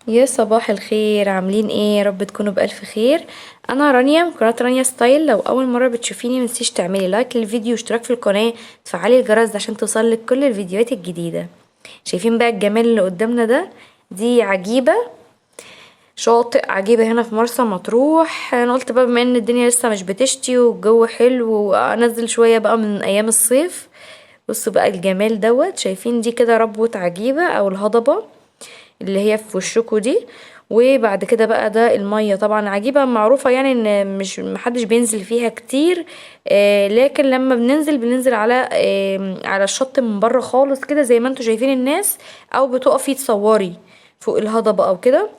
يا صباح الخير، عاملين ايه؟ يا رب تكونوا بألف خير. انا رانيا من قناة رانيا ستايل. لو اول مرة بتشوفيني متنسيش تعملي like للفيديو واشتراك في القناة، تفعلي الجرس عشان توصلك كل الفيديوهات الجديدة. شايفين بقى الجمال اللي قدامنا ده؟ دي عجيبة، شاطئ عجيبة هنا في مرسى مطروح. انا قلت بقى بما ان الدنيا لسه مش بتشتي والجو حلو وانزل شوية بقى من ايام الصيف. بصوا بقى الجمال دوت، شايفين دي كده ربوة عجيبة او الهضبة اللي هي في وشكوا دي. وبعد كده بقى ده المية، طبعا عجيبة معروفة يعني ان مش محدش بينزل فيها كتير، لكن لما بننزل بننزل على الشط من بره خالص كده زي ما انتوا شايفين الناس، او بتقفي تصوري فوق الهضبة او كده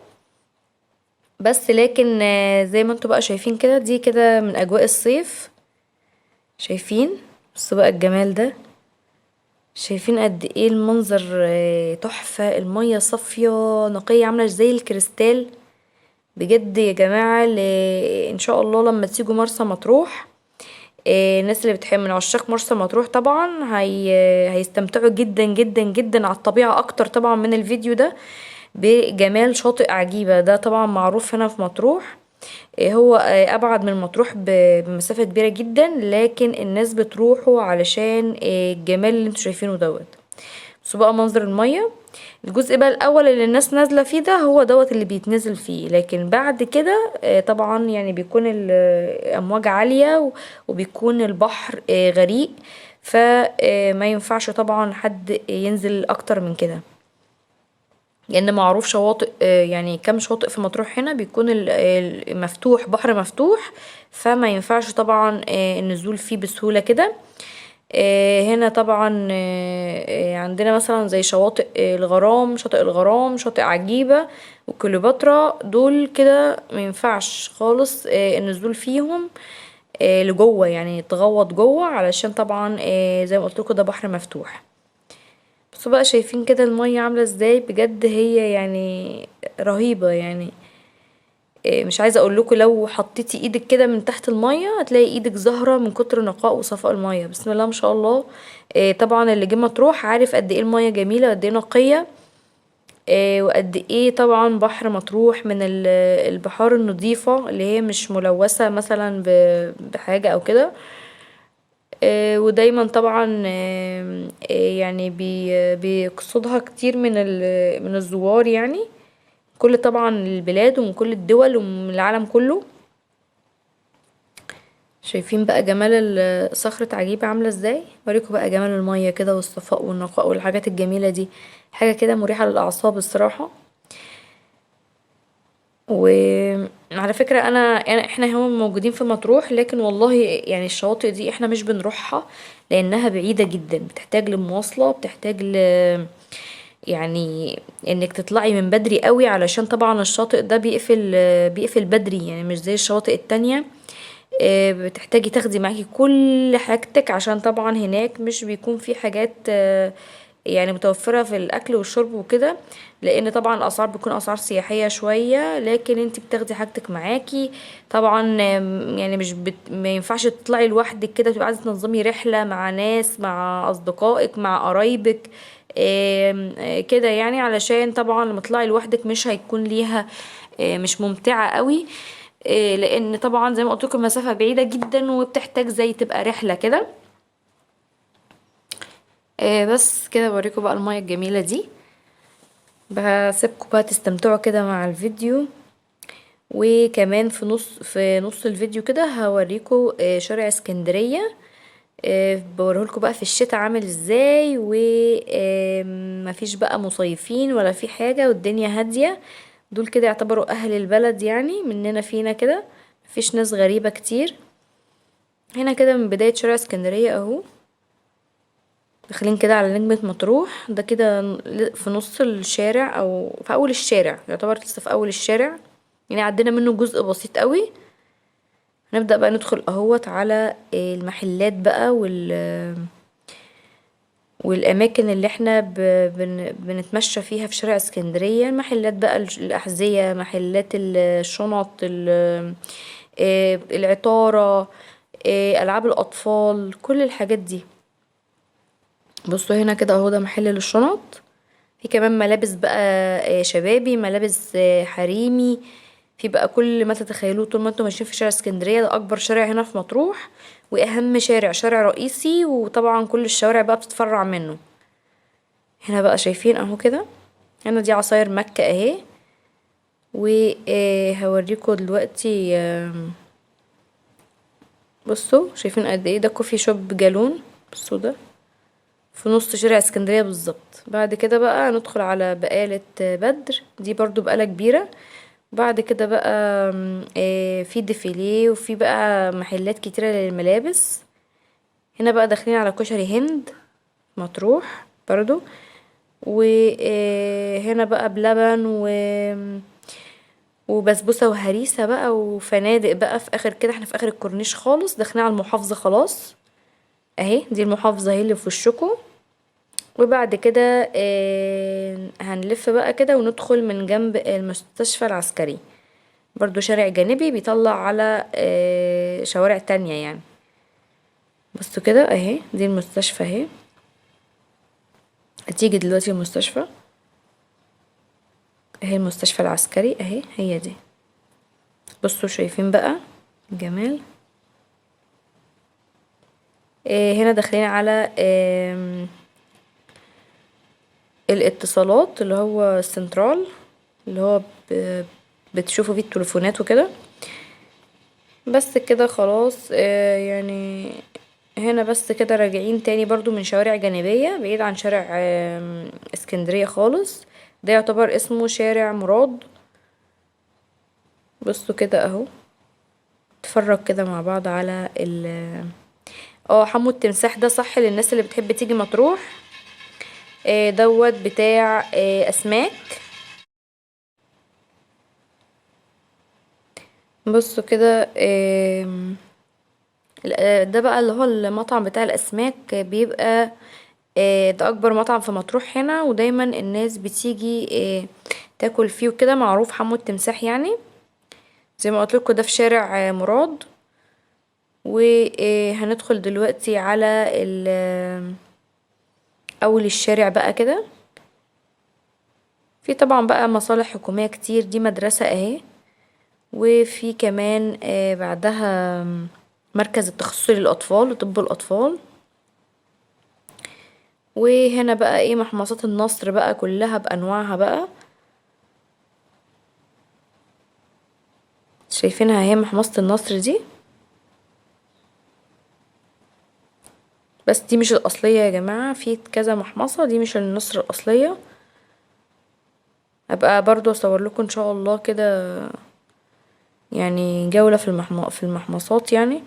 بس. لكن زي ما انتوا بقى شايفين كده، دي كده من اجواء الصيف. شايفين بصوا بقى الجمال ده، شايفين قد ايه المنظر، تحفة. المية صافية نقية عاملة زي الكريستال بجد يا جماعة. ان شاء الله لما تيجوا مرسى مطروح، الناس اللي بتحب من عشاق مرسى مطروح طبعا هيستمتعوا جدا جدا جدا على الطبيعة اكتر طبعا من الفيديو ده بجمال شاطئ عجيبة. ده طبعا معروف هنا في مطروح، هو ابعد من مطروح بمسافة كبيرة جدا، لكن الناس بتروحوا علشان الجمال اللي انتوا شايفينه دوت. بصوا بقى منظر المية. الجزء بقى الاول اللي الناس نازلة فيه ده هو دوت اللي بيتنزل فيه، لكن بعد كده طبعا بيكون الامواج عالية وبيكون البحر غريق، فما ينفعش طبعا حد ينزل اكتر من كده، لان معروف شواطئ، يعني كم شاطئ في مطروح هنا بيكون مفتوح، بحر مفتوح، فما ينفعش طبعا النزول فيه بسهولة كده. هنا طبعا، عندنا مثلا زي شواطئ، الغرام، شاطئ الغرام، شاطئ عجيبة وكليوباترا، دول كده ما ينفعش خالص، النزول فيهم، لجوه، يعني تغوط جوه، علشان طبعا، زي ما قلت لكم ده بحر مفتوح. بصوا بقى شايفين كده المية عاملة ازاي، بجد هي رهيبة. مش عايزة اقول لكم لو حطيتي ايدك كده من تحت المية هتلاقي ايدك زهرة من كتر نقاء وصفاء المية، بسم الله ما شاء الله. طبعا اللي جه مطروح عارف قد ايه المية جميلة وقد ايه نقية، وقد ايه طبعا بحر مطروح من البحار النظيفة اللي هي مش ملوثة مثلا بحاجة او كده. ودايما طبعا، بيقصدها كتير من الزوار، كل طبعا البلاد ومن كل الدول ومن العالم كله. شايفين بقى جمال صخرة عجيبة عاملة ازاي؟ اوريكم بقى جمال المية كده والصفاء والنقاء والحاجات الجميلة دي، حاجة كده مريحة للأعصاب الصراحة. وعلى فكرة احنا هنا موجودين في مطروح، لكن والله الشواطئ دي احنا مش بنروحها لانها بعيدة جدا، بتحتاج لمواصلة، بتحتاج انك تطلعي من بدري قوي، علشان طبعا الشاطئ ده بيقفل بدري، مش زي الشواطئ التانية. بتحتاجي تاخدي معاكي كل حاجتك، عشان طبعا هناك مش بيكون في حاجات، متوفرة في الأكل والشرب وكده، لأن طبعا الأسعار بتكون أسعار سياحية شوية، لكن انت بتاخدي حاجتك معاكي طبعا. مش ما ينفعش تطلعي لوحدك كده، تبقي عايزة تنظمي رحلة مع ناس، مع أصدقائك، مع قرايبك، كده علشان طبعا لما تطلعي لوحدك مش هيكون ليها، مش ممتعة قوي، لأن طبعا زي ما قلت لكم المسافة بعيدة جدا وبتحتاج زي تبقى رحلة كده. بس كده بوريكم بقى المية الجميلة دي، بسيبكم بقى تستمتعوا كده مع الفيديو. وكمان في نص الفيديو كده هوريكم، شارع اسكندرية، بوريهولكم بقى في الشتاء عامل ازاي، و، مفيش بقى مصيفين ولا في حاجة والدنيا هادية. دول كده يعتبروا اهل البلد مننا فينا كده، مفيش ناس غريبة كتير. هنا كده من بداية شارع اسكندرية اهو، داخلين كده على نجمة مطروح، ده كده في نص الشارع او في اول الشارع، يعتبر لسه في اول الشارع، عدينا منه جزء بسيط قوي. هنبدأ بقى ندخل اهوت على المحلات بقى والاماكن اللي احنا بنتمشى فيها في شارع اسكندرية. المحلات بقى الاحذية، محلات الشنط، العطارة، العاب الاطفال، كل الحاجات دي. بصوا هنا كده اهو، ده محل للشنط، في كمان ملابس بقى شبابي، ملابس حريمي، في بقى كل ما تتخيلوه طول ما انتم ماشيين في شارع اسكندرية. ده اكبر شارع هنا في مطروح واهم شارع، شارع رئيسي، وطبعا كل الشوارع بقى بتتفرع منه. هنا بقى شايفين اهو كده، هنا دي عصاير مكة اهي. وهوريكم دلوقتي، بصوا شايفين قد ايه ده coffee shop جالون. بصوا ده في نص شارع اسكندرية بالظبط. بعد كده بقى ندخل على بقالة بدر، دي برضو بقالة كبيرة. بعد كده بقى في ديفيليه، وفي بقى محلات كتيرة للملابس. هنا بقى داخلين على كشري هند مطروح برضو. وهنا بقى بلبن وبسبوسة وهريسة بقى وفنادق بقى في اخر كده. احنا في اخر الكورنيش خالص، داخلين على المحافظة خلاص اهي، دي المحافظة اهي اللي في وشكم. وبعد كده هنلف بقى كده وندخل من جنب المستشفى العسكري، برضو شارع جانبي بيطلع على شوارع تانية يعني. بصوا كده اهي دي المستشفى اهي، هتيجي دلوقتي المستشفى اهي، المستشفى العسكري اهي، هي دي. بصوا شايفين بقى الجمال. هنا داخلين على الاتصالات اللي هو السنترال، اللي هو بتشوفوا فيه التليفونات وكده. بس كده خلاص. يعني هنا بس كده راجعين تاني برضو من شوارع جانبية بعيد عن شارع اسكندرية خالص. ده يعتبر اسمه شارع مراد. بصوا كده اهو، اتفرج كده مع بعض على ال حمو التمساح ده، صح للناس اللي بتحب تيجي مطروح. دوت بتاع اسماك. بصوا كده، ده بقى اللي هو المطعم بتاع الاسماك، بيبقى ده اكبر مطعم في مطروح هنا، ودايما الناس بتيجي تاكل فيه وكده، معروف حمو التمساح يعني. زي ما قلت لكم ده في شارع مراد. وهندخل دلوقتي على اول الشارع بقى كده. في طبعا بقى مصالح حكومية كتير، دي مدرسة اهي، وفي كمان بعدها مركز التخصصي للأطفال وطب الأطفال. وهنا بقى ايه محمصات النصر بقى كلها بأنواعها بقى، شايفينها اهي محمصة النصر دي، بس دي مش الأصلية يا جماعة، في كذا محمصة، دي مش النصر الأصلية. ابقى برضو اصور لكم ان شاء الله كده يعني جولة في المحمصات يعني.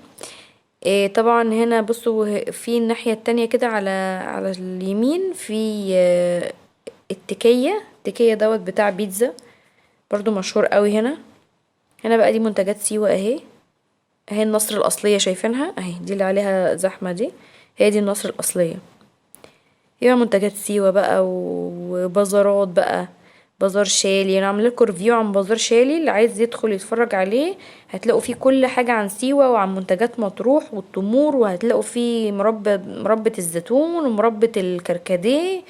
طبعا هنا بصوا في الناحية التانية كده على اليمين في التكية، التكية دوت بتاع بيتزا برضو مشهور قوي هنا. هنا بقى دي منتجات سيوة اهي، اهي النصر الأصلية شايفينها اهي، دي اللي عليها زحمة دي هي دي النصر الأصلية. يبقى منتجات سيوة بقى وبازارات بقى، بازار شالي. انا عامله لكم review عن بازار شالي، اللي عايز يدخل يتفرج عليه هتلاقوا فيه كل حاجة عن سيوة وعن منتجات مطروح والتمور، وهتلاقوا فيه مربى الزيتون ومربى الكركديه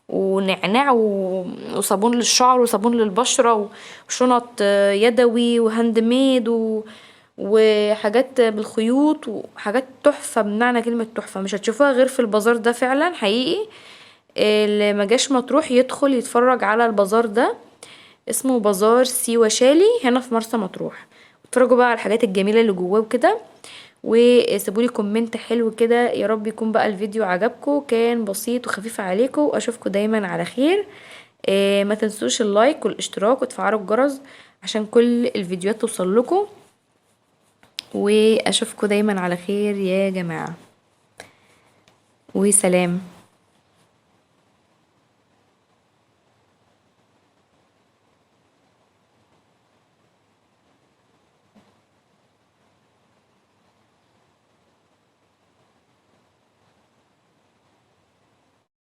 ونعناع وصابون للشعر وصابون للبشرة وشنط يدوي و hand made وحاجات بالخيوط وحاجات تحفة بمعنى كلمة تحفة، مش هتشوفوها غير في البازار ده فعلا حقيقي. اللي ما جاش مطروح يدخل يتفرج على البازار ده، اسمه بازار سيوة شالي هنا في مرسى مطروح. اتفرجوا بقى على الحاجات الجميلة اللي جواه وكده، وسيبولي comment حلو كده. يا رب يكون بقى الفيديو عجبكم، كان بسيط وخفيف عليكم، واشوفكم دايما على خير. ما تنسوش ال like والاشتراك وتفعلوا الجرس عشان كل الفيديوهات توصل لكم، واشوفكم دايما على خير يا جماعة، وسلام.